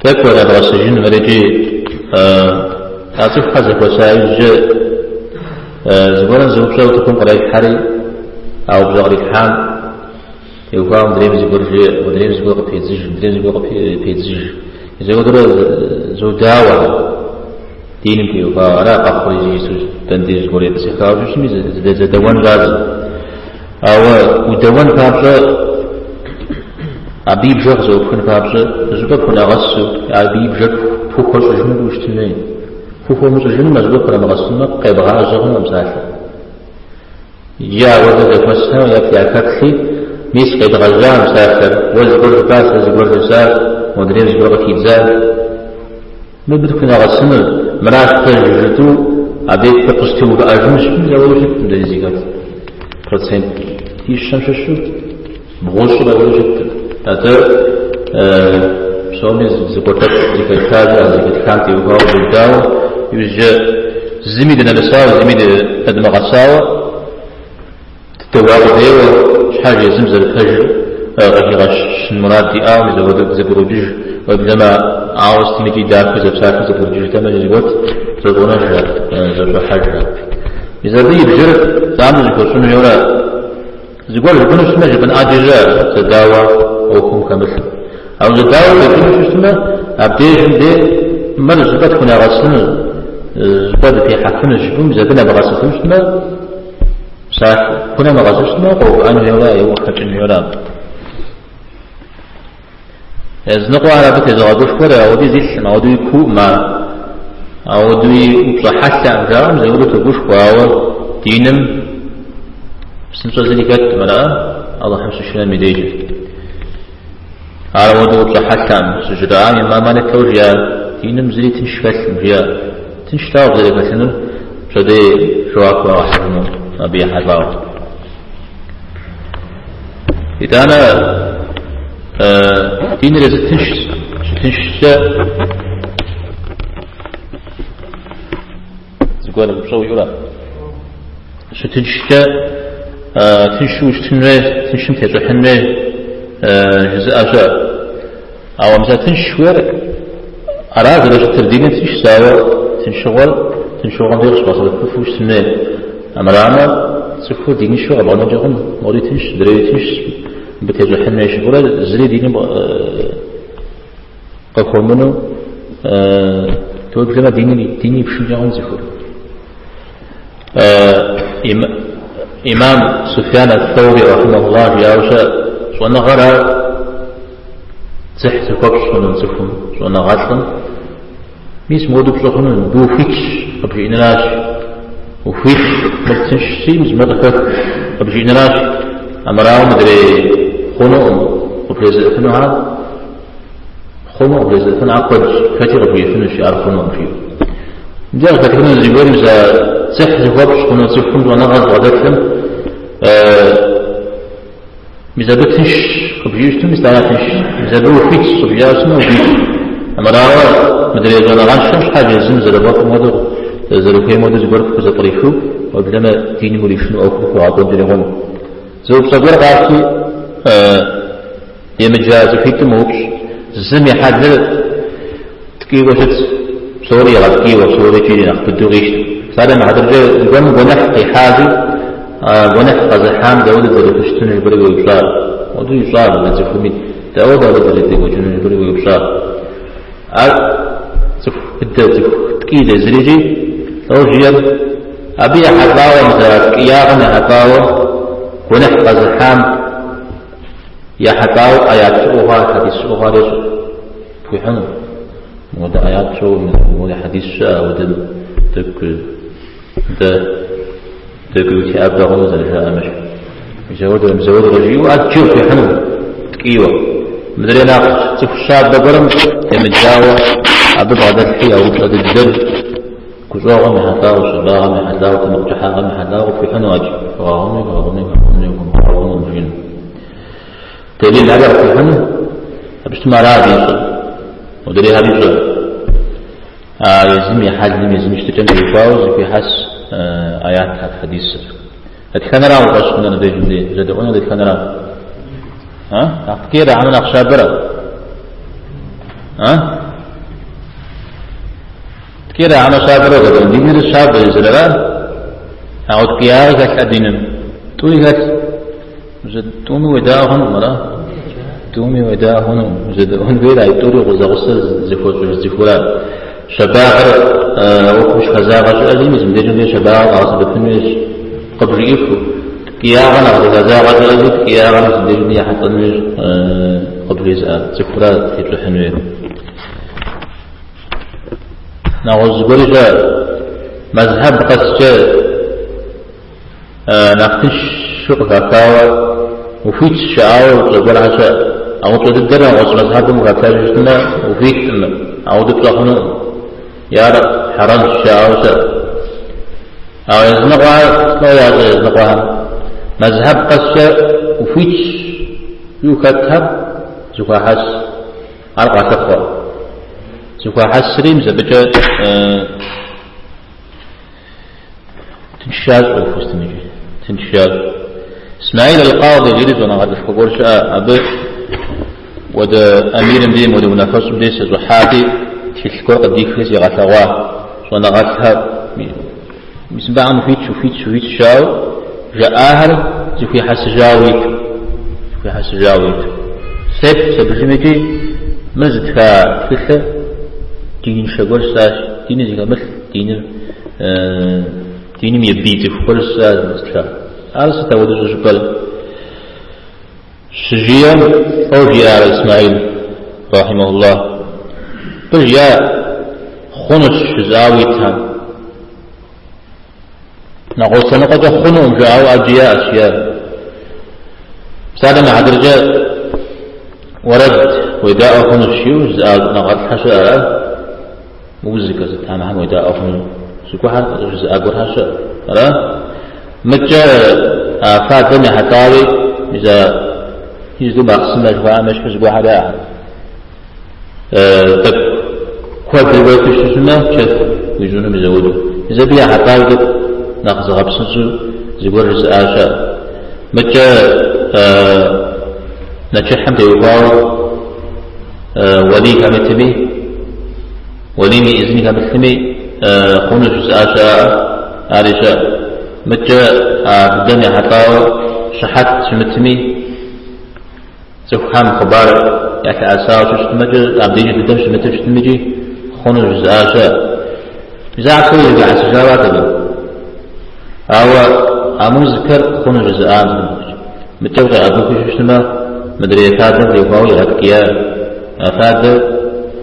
Тӏэкӏу нэдгъэсыжын мыр икӏи а цӏыхухэр зэхуэса иужькӏэ зыгуэрым зы упщӏэ утыкум кърелъхьэри, а упщӏэ кърилъхьам теухуауэ мыдрейм зыгуэр жеӏэ, мыдрейм зыгуэр къыпедзыж, мыдрейм зыгуэр къыпедзыж. Мис апхуэдэурэ зодауэ диным теухуауэ. Ара къэхъур иджыпсту дэнэ деж зыгуэр етӏысэхауэ щытми, зэдэуэн щӏадзэ. Ауэ удэуэн папщӏэ, абы и бжэр къызэӏупхын папщӏэ, зыщӏыпӏэ пхунэгъэсу, абы и бжэр пхухуэщӏыжыну ущытын хуей. Пхухуэмыщӏыжынумэ, зыщӏыпӏэ пхунэмыгъэсынумэ, къебгъажьэ хъунукъым псалъэ. Иджы ауэдэ зэхуэсхэм еплъ яхэплъи, мис къедгъэжьа псалъэр, уэ зыгуэр жыпӏа, сэ зыгуэр жысӏа, модрейм зыгуэр къыхидза. Мыбы тхунэгъэсынур, мыращ пэж жытӏэу, абы дыкъыщытеувыӏэжынущ, мис ауэдэу щыткъым дэри зихэт. Процентищэм щыщу бгъущӏыр ауэдэу щыткъым. Атӏэ псоми зыгуэр тӏэкӏу зэхэтхащ, а зэхэтхам теухуауэ додауэ, иужькӏэ зыми дынэмысауэ, зыми дынэдмыгъэсауэ, Дыдэуа къудейуэ, щхьэж езым зэрыпэжыр къыхигъэщын мурад иӏауэ, мис апхуэдэу дызэбгрокӏыж, уеблэмэ ауэ сытми икӏи дахэу зэпсалъэу зэбгрыкӏыжтэмэ, зыгуэрт зэщӏонэжхэр, зэщӏохьэжхэр. Мис абы и бжэр занщӏэу зыхуэщӏын хуейуэрэ, зыгуэр жыпӏэну щытмэ, жыпӏэн ӏэджэ щыӏэ зэдауэ ӏуэхум хэмылъу. Ауэ зэдауэ къикӏыну щытмэ, абдежым де мыр зыщӏыпӏэ тхунэгъэсыну, зыщӏыпӏэ дытехьэфынущ жыпӏэу, мис абы нэбгъэсыфыну щытмэ, Псалъэ пхунэмыгъэсу щытмэ, къэувыӏэн хуейуэ е укъыхэкӏын хуейуэ. Языныкъуэхэр абы тезыгъэгушхуэр ауэдиз илъым, ауэдуи куукъым ар, ауэдуи упщӏэ хьэлъэкъым жаӏэу мис ауэдэу тогушхуэ, ауэ диным псынщӏэ зыри хэткъым, ара Алыхьым щышынэм и дежкӏэ. Ар ауэдэу упщӏэ хьэлъэкъым, щыжраӏам имам Малик лӏо жиӏа, диным зыри тынш хэлъым, жиӏа. Тынш дауэ зэрыхэлъынур, пщэдей жэуап уагъэхьыжыну абы ехьэлӏауэ. Итӏанэ диныр езыр тыншщ, щытыншкӏэ зыгуэр упщӏэ уиӏэурэ. Щытыншкӏэ тыншу ущытын хуей, тыншым тещӏыхьын хуей жызыӏэ щыӏэ. Ауэ мис а тынш хуейр ара зэрыщытыр диныр тыншщ, ауэ тыншыгъуэр тыншыгъуэм деж къыщыбгъэсэбэпыфу щытын хуей. Армырамэ, цӏыхур диныншэу къэбгъэнэнкӏэ хъун, мори тыншщ, мыдрейри тыншщ, мыбы тещӏыхьын хуей жыпӏэурэ зыри диным къыхуэмыну уеблэмэ диныр ипшынкӏэ хъун цӏыхур. Имам Суфьян ат-Thawri рахьимахуллах жиӏауэ щыӏэ, щӏэныгъэр ар дзыхь зыхуэпщӏ хъуну цӏыхум, щӏэныгъэлӏым, мис мыуэду пщӏы хъуну, мыбы ухуитщ къыбжиӏэныращ. Ухуитщ, мыр тыншщи, мис мыр къыхэх къыбжиӏэныращ. Амырауэ мыдрей хъунукъым къыбжезыӏэфынухэр, Хъуну къыбжезыӏэфын ар куэдщ, хэти къыбжиӏэфынущ ар хъунукъым жиӏэу. Мыбдеж къыхэтхыну зыгуэрым мис а дзыхь зыхуэпщӏ хъуну цӏыхум щӏэныгъэ зыбгъэдэлъым мис абы тынш къыбжиӏэу щытмэ, мис ар тыншщ. Мис абы ухуитщ къыбжиӏауэ щытмэ, ухуитщ. Армырауэ мыдрей щӏэныгъэншэм щхьэж езым зэрыфӏэфӏым хуэдэу, зэрыхуейм хуэдэу зыгуэр пхузэпкърихыу, уеблэмэ диным уришыну ӏуэхум хуигъэкӏуэнкӏэри хъуну. Зы упщӏэ гуэр къащти, Емыджа цӏыхуитӏым уупщӏ. Зым и хьэлыр ткӏийуэ щытщ, псори игъэткӏийуэ, псори икӏи нэхъ быдэу къищтэу. Псалъэм и хьэтыркӏэ, зыгуэрым гуэныхь къихьащи, а гуэныхь къэзыхьам дауэдэу дызэрыхущытыну жыпӏэри уеупщӏа. Ауэдэу ищӏа мы цӏыхуми, дауэ дауэ дызэрыдекӏуэкӏыну жыпӏэри уеупщӏа. Ар цӏыху быдэ, цӏыху ткӏий езыр икӏи лӏо жиӏэр, абы ехьэлӏауэ, мис а ткӏиягъым ехьэлӏауэ гуэныхь къэзыхьам, Ехьэлӏауэ ӏэят щыӏэу хъуар, хьэдис щыӏэу хъуар ещӏэ. Пхуихьыну. Мыуэдэ ӏэят щыӏэу, мыуэдэ хьэдис щыӏэ, ауэдэм тӏэкӏу дэ тӏэкӏуи утеӏэбэ хъуну зэрыжаӏэм ещхьу. Мис ауэдэ, мис ауэдэ къыжиӏэу ӏэджэ къыпхуихьыну, ткӏийуэ. Мыдрей нэхъ цӏыху щабэ гуэрым емыджауэ абы бгъэдэлъхьи а упщӏэ дыдэр Гущӏэгъум ехьэлӏауэ, щабагъэм ехьэлӏауэ, тэмакъкӏыхьагъэм ехьэлӏауэ къыпхуихьыну ӏэджэ. Хуэгъэгъуну, хуэгъэгъуну, хуэгъэгъуну, хуэмыгъэгъуну жиӏэну. Дэлилхэр къыпхуихьыну, абы щытмэ ара абы ищӏэр, модрейхэр ищӏэр. А езым и хьэлым, езым и щытыкӏэм теухуауэ зэхуихьэс аятхэр, хьэдисыр. Дэтхэнэра уи фӏэщ хъунур абдежым дей? Узэдэӏуэну дэтхэнэра? А? Нэхъ ткӏийра, хьэмэ нэхъ щабэра? А? Ткӏийрэ хьэмэ щабэрэ узэдэӏуэн? Диныр щабэ езыр ара? Ауэ ткӏиягъи хэлъ диным. Тӏури хэлъ. Тӏуми уедаӏуэ хъунукъым, ара? Тӏуми уедаӏуэ хъунукъым. Узэдэӏуэн хуейр а тӏури зэгъусэ зыхуэщӏыж цӏыхура. Щабагъэр ӏуэхум щыхэзагъэ щыӏэщи, мис мыбдежым деж щабагъэр къэгъэсэбэпын хуейщ къыбжиӏэху. Ткӏиягъэр нэхъ зыхэзагъэ щыӏэщи, ткӏиягъэр мис мыбдежым ехьэлӏэн хуейщ къыбжезыӏэ цӏыхура тепщӏыхьын хуейр. Нэгъуэщӏ зыгуэри щыӏэ? Мэзхьэб къэскӏэ нэхъ тыншу къыхахауэ ухуитщ жаӏауэ упщӏэ гуэрхэр щыӏэ. А упщӏэ дыдэр нэгъуэщӏ мэзхьэбым ухэплъэжу щытмэ, ухуиткъым, ауэдэу пщӏэ хъунукъым. Е ар хьэрэмщ жаӏауэ щыӏэ. Ауэ языныкъуэхэр лӏо ящӏэ языныкъуэхэм. Мэзхьэб къэскӏэ ухуитщ жиӏэу хэтхэр зыхуахьэс. Ар къалъыхъуэ. Зыхуахьэсри мис абыкӏэ тынш ящӏ ӏуэхур сытмикӏи, тынш ящӏ. Исмаил аль-Къади жери щӏэныгъэлӏышхуэ гуэр щыӏэ, абы уэдэ амирым дей, модэ унафэщӏым дей сыщӏыхьати, тхылъ гуэр къыдихри сигъэлъэгъуа щӏэныгъэлӏхэр. Мис мыбыхэм ухуитщ, ухуитщ, ухуитщ жаӏэу жаӏахэр зыхуихьэсыжауэ иту. Зыхуихьэсыжауэ иту. Сеплъ абыжым икӏи мыр зытха тхылъыр диныншэ гуэр жысӏащ. Диныр зыхэмылъ, диныр диным и бий цӏыху гуэр жысӏащ зытха. Ар сыт апхуэдэу щӏыжыпӏэр? Щыжиӏэм, лӏо жиӏар Исмаил, рахьимахуллах. Абы жиӏа хъунущ жызыӏауэ итхэм. Нэгъуэщӏ лъэныкъуэкӏэ хъунукъым жаӏауэ ӏэджи яӏэщ, жиӏар. Псалъэм и хьэтыркӏэ уэрэд уедаӏуэ хъунущ жиӏэу жызыӏа щӏэныгъэлӏхэр щыӏэ, ара? Музыкэ сыт абыхэм уедаӏуэ хъуну зыгуэрхэр жызыӏа гуэрхэр щыӏэ, ара? Мыдкӏэ а фадэм ехьэлӏауи, мис а иджыпсту махъсымэ жыхуаӏэм ещхьу зыгуэрхэр яӏэхэр. Тӏэкӏу куэдрэ уефэу щытмэ, чэф уищӏыну мис ауэдэу. Мис абы ехьэлӏауи тӏэкӏу нэхъ зыгъэпсынщӏэу зыгуэр жызыӏа щыӏэ. Мыдкӏэ нэчыхьым теухуауэ уэлий хэмытми, уэлийм и ӏизын хэмылъми хъуну жызыӏа щыӏэ, ари щыӏэ. Мыдкӏэ а дыдэм ехьэлӏауэ щыхьэт щымытми, цӏыхухэм хъыбар ялъэӏэсауэ щыщытмэкӏэ, абдежи дыдэм щымыту щытмикӏи хъуну жызыӏа щыӏэ. Мис ахэр псори зэхуихьэсыжауэ абы. Ауэ а музыкэр хъуну жызыӏам мыдкӏэ укъеӏэбыхыу щытмэ, мыдрей фадэм теухуауэ игъэткӏия, а фадэр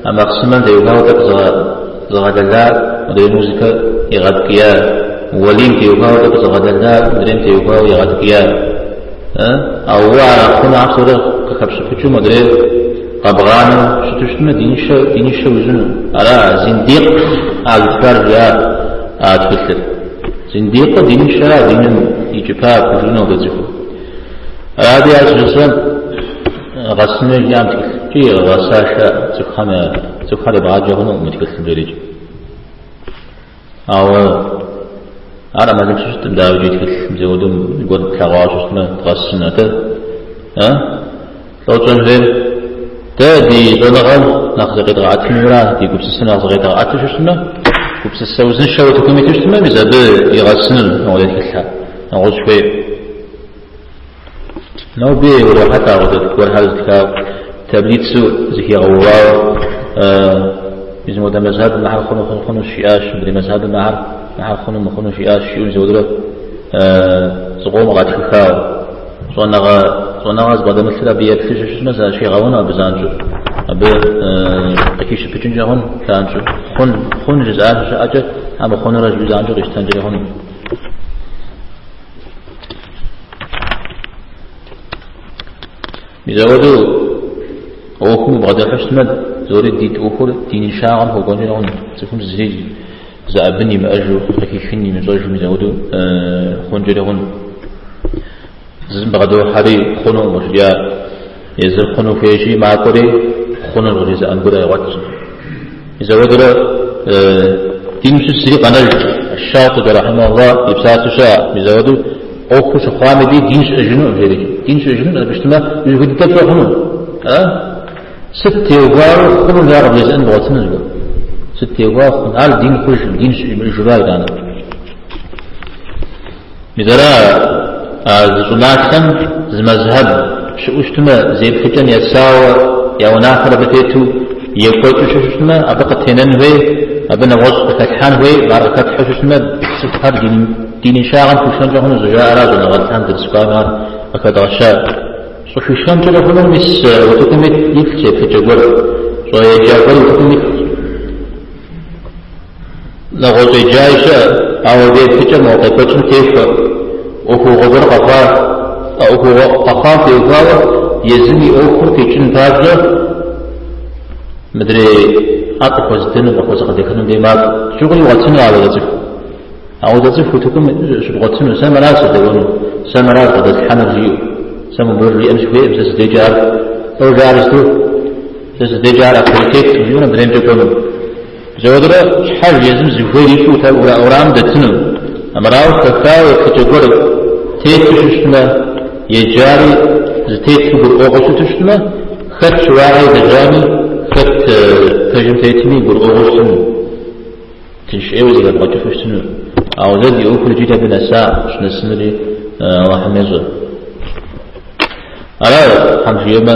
а махъсымэм теухуауэ тӏэкӏу зыгъэлэла, мыдрей музыкэр игъэткӏия, уэлийм теухуауэ тӏэкӏу зыгъэлэла, мыдрейм теухуауэ игъэткӏия. Ауэ уэ а хъуну а псори къыхэпщыпыкӏыу модрейр къэбгъанэу щыту щытмэ, диныншэ, диныншэ уищӏыну. Ара, зиндикъ а зытхар жиӏа а тхылъыр. Зиндикъыр диныншэра, диным икӏыпа пхужыӏэну абы цӏыхур. Арати, ар щыжысӏэм, гъэсын хуей жиӏам тхылъ. Икӏи игъэса щыӏэ цӏыхухэм я цӏыхухэр ебгъаджэ хъунукъым мы тхылъым жерикӏ. Ауэ ар ӏэмалыншэу щытым, дауикӏи тхылъым зэуэдэу зыгуэр тлъэгъуауэ щытмэ, дгъэсын атӏэ. А? Лӏо тщӏэн хуейр? Дэ ди щӏэныгъэм нэхъ зыкъедгъэӏэтынура, ди гупсысэм нэхъ зыкъедгъэӏэту щытмэ, гупсысэ узыншэ утыкум иту щытмэ, мис абы игъэсынур нэгъуэщӏ тхылъхэр, нэгъуэщӏ хуейр. Ноби урохьэлӏэ апхуэдэ гуэрхэр зытха таблицэу зэхигъэувауэ, мис модэ мэзхьэбым мыхьэр хъуну хъуну хъунущ жиӏащ, мыдрей мэзхьэбым мыхьэр мыхьэр хъуну мыхъуну жиӏащ, жиӏэу мис ауэдурэ зыкъом къатхыхауэ. Щӏэныгъэ щӏэныгъэ зыбгъэдэмылъыр абы еплъу щытмэ, защигъэуну абы занщӏэу. Абы къыхищыпыкӏынкӏэ хъун занщӏэу. Хъун, хъун жызыӏар щыщыӏэкӏэ, а мыхъунурэ жиӏэу занщӏэу къищтэнкӏэри хъуну. Мис ауэдэу ӏуэхум убгъэдыхьу щытмэ, зори ди ӏуэхур диныншагъэм хуэкӏуэнкӏэ хъун, цӏыхум зыри зэӏэбын имыӏэжу, къыхихын имыщӏэжу мис ауэдэу хъункӏэри хъун. Зым бгъэдохьэри хъунукъым къыжриӏа, езыр хъуну хуейщи, макӏуэри хъунур къыжезыӏэн гуэр егъуэт. Мис ауэдурэ диным щыщ зыри къэнэжкъым. Шатӏиби рахьимахуллах и псалъэу щыӏэ, мис ауэдэу ӏуэхур щыхъуам и дей дин щыӏэжынукъым, жери. Дин щыӏэжынукъым, абы щытмэ, узыхуей дыдэ пщӏэ хъуну. А? Сыт теухуауэ хъуну жаӏэ къыбжезыӏэн бгъуэтыну зыгуэр. Сыт теухуа хъун? Ар дин хъужым, дин щыӏимыӏыжыра итӏанэ. Мис ара а зы щӏыналъэм зы мэзхьэб щыӏэу щытмэ, зы еплъыкӏэм есауэ я унафэр абы тету екӏуэкӏыу щытмэ, абы къытенэн хуей, абы нэгъуэщӏ къыхэлъхьэн хуей, ар къыхэплъхьэу щытмэ, цӏыхухэр диныншагъэм хишэнкӏэ хъуну щӏыжаӏэра щӏэныгъэлӏхэм дерс кӏуам ар къыхэдгъэща. Щӏыхишэнкӏэрэ хъунур мис утыкум илъщ еплъыкӏэ гуэр, щӏэеджа гуэр утыкум илъщ. Нэгъуэщӏ еджаи щыӏэ, ауэ абы еплъыкӏэр мо къекӏуэкӏым техуэ, ӏуэхугъуэ гуэр къэхъуа, а ӏуэхугъуэ къэхъуам теухуауэ езым и ӏуэхур къикӏын папщӏэ мыдрей ар къыхуэзыдэнум, къыхуэзыгъэдэхэнум дей макӏуэ. Щыгъуи игъуэтыну ауэдэ цӏыху. Ауэдэ цӏыху утыкум щыбгъуэтыну, сэ мыра седэӏуэну, сэ мыра зыбгъэдэслъхьэнур жиӏэу, сэ мобы жиӏэм сыхуейкъым, сэ си дежкӏэ ар лӏо жаӏэр сыту, сэ си дежкӏэ ар авторитеткъым жиӏэу мыдреймкӏэ кӏуэну. Зэуэдурэ щхьэж езым зыхуейр ищӏу уэрамым дэтыну, амырауэ хэхауэ еплъыкӏэ гуэр тету щытмэ, еджари зытету гурыӏуэгъуэу щыту щытмэ, хэт щыуагъэ илэжьами, хэт пэжым тетми гурыӏуэгъуэу щытыну, тынш ӏейуэ зэхэбгъэкӏыфу щытыну. Ауэ дэ ди ӏуэхур иджыри абы нэса, щынэсынури Алыхьым ещӏэ. Ара, Тхьэм жиӏэмэ,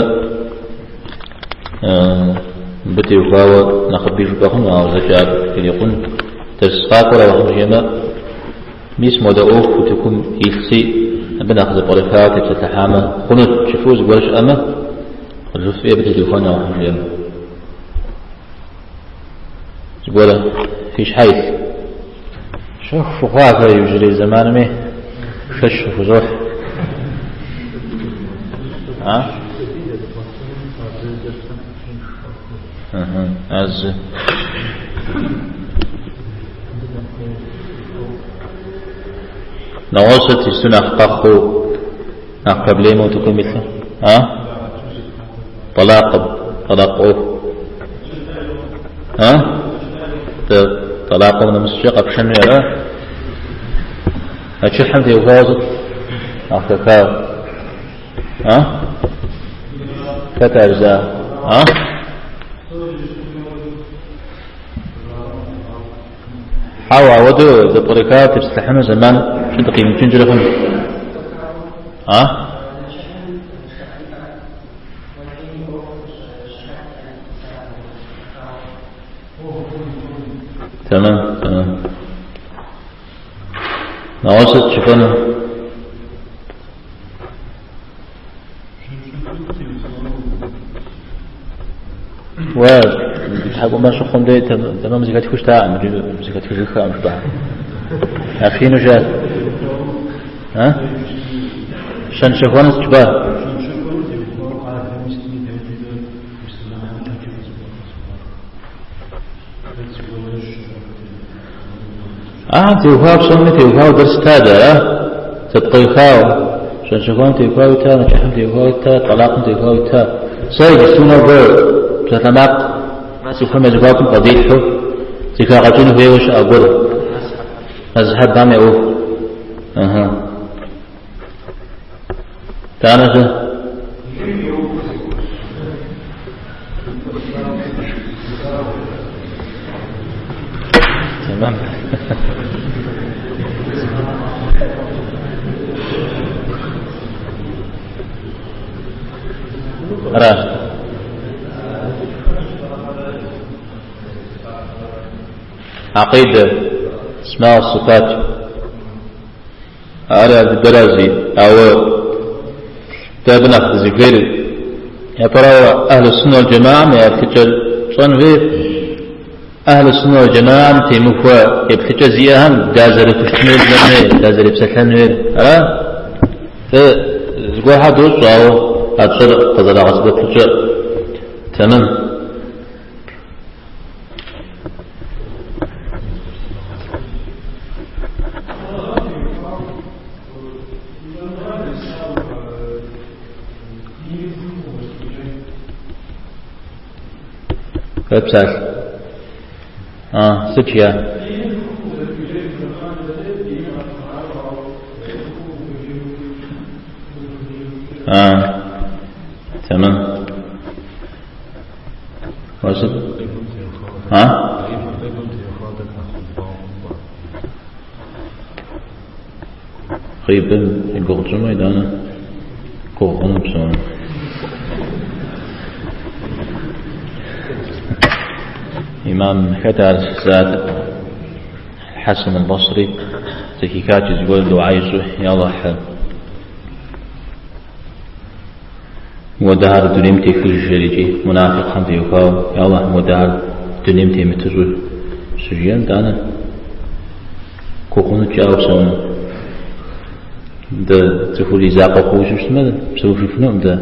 Мыбы теухуауэ нэхъыби жыпӏэ хъуну, ауэ зэкӏэ ар ирикъун. Дерс къакӏуэр Алыхьым жиӏэмэ, мис модэ ӏуэху утыкум илъси, абы нэхъ зэпкърыхауэ тепсэлъыхьамэ хъунут, жыфӏэу зыгуэр щыӏэмэ, жыфӏи абы тедухуэн Алыхьым жиӏэмэ. Зыгуэр фи щхьэ илъ. Щэху фыхъуа фэ иужьрей зэманми шэч къыхузохь. А? А зы. Нэгъуэщӏ сыт иджыпсту нэхъ къэхъуу, нэхъ проблемэу утыкум илъыр? А? Тӏалакъым, тӏалакъ ӏуэху. А? Тӏалакъым нэмыщӏкӏэ къэпшэну ара? Нэчыхьым теухуауэ сыт нэхъ хэхауэ? А? Хэт ар жызыӏа? А? Хьэуэ, ауэдэу зэпкърыхауэ тепсэлъыхьыну зэман дыкъимыкӏынкӏэрэ хъунщ. А? Тэмэм, тэмэм. Нэгъуэщӏ сыт жыпӏэну? Уэ тхьэкӏумэ щыхъум дей тэмэм зэхэтхыу щытакъым, иджы зэхэтхыжыххэкъым жыпӏа. Яфину жаӏэ. А? Щэн-щэхуэну сыт жыпӏа? Ахэм теухуауэ псоми теухуауэ дерс тта дэ, ара? Зэпкърыхауэ. Щэн-щэхуэным теухуауи тта, нэчыхьым теухуауи тта, тӏалакъым теухуауи тта. Сэ иджыпсту нобэ псалъэмакъ цӏыхухэм я зэхуакум къыдилъхьэу зэхагъэкӏын хуейуэ щыӏэ гуэр. Мэзхьэбхэм я ӏуэху. Ыхьы. Итӏанэ-щэ? Тэмэм. Аращ. Акъидэ, асма сыфат. Ар ардыдэра зи, ауэ дэ абы нэхъ дызыхуейр, япэрауэ, Ахьлу Суннэ уал Джэмаам я еплъыкӏэр тщӏэн хуейр, Ахьлу Суннэ уал Джэмаам темыхуэ еплъыкӏэ зиӏэхэм дазэрыхущытын хуейр тщӏэн хуейр, дазэрепсэлъэн хуейр. Ара? Дэ зыгуэрхэр дощӏ, ауэ а тщӏэр къызэрагъэсэбэпыр тщӏэӏым. Тэмэм. Хэт псалъ? А, сыт жиӏа? А, тэмэм. А? Гъибэм и гугъу тщӏымэ, итӏанэ гугъу хъуну псэуну. Имам хэт ар зат Хьэсэн аль-Басри зэхихат зыгуэр дугьэ ищӏу, Я Аллахь, мыуэдэхэр дунейм техыж жери икӏи мунафикъхэм теухуауэ, Я Аллахь, мыуэдэхэр дунейм темыту щӏы щыжиӏэм, итӏанэ гугъу хъуну ткӏауэ псэуну. Дэ цӏыхур и закъуэ хъууэ щытмэ, псэужыфынукъым дэ.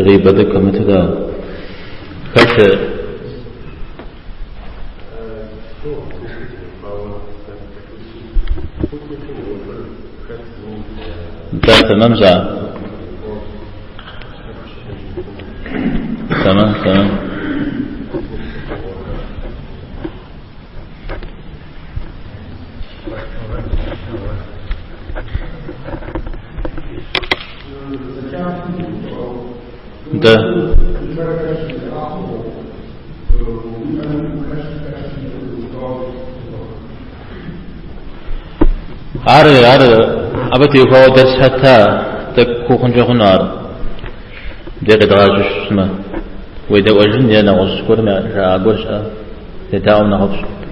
Гъибэ тӏэкӏу хэмыту дэ. Хэт Нтӏэ, тэмэм за. Тэмэм, тэмэм. Нтӏэ. Ар, ар, абы теухуауэ дэрс хэта, тӏэкӏу куу хъункӏэ хъуну ар. Дэ къедгъажьэу щытмэ, уедэӏуэжын е нэгъуэщӏ гуэрым жаӏа гуэр щыӏэ, едаӏуэм нэхъыфӏщ.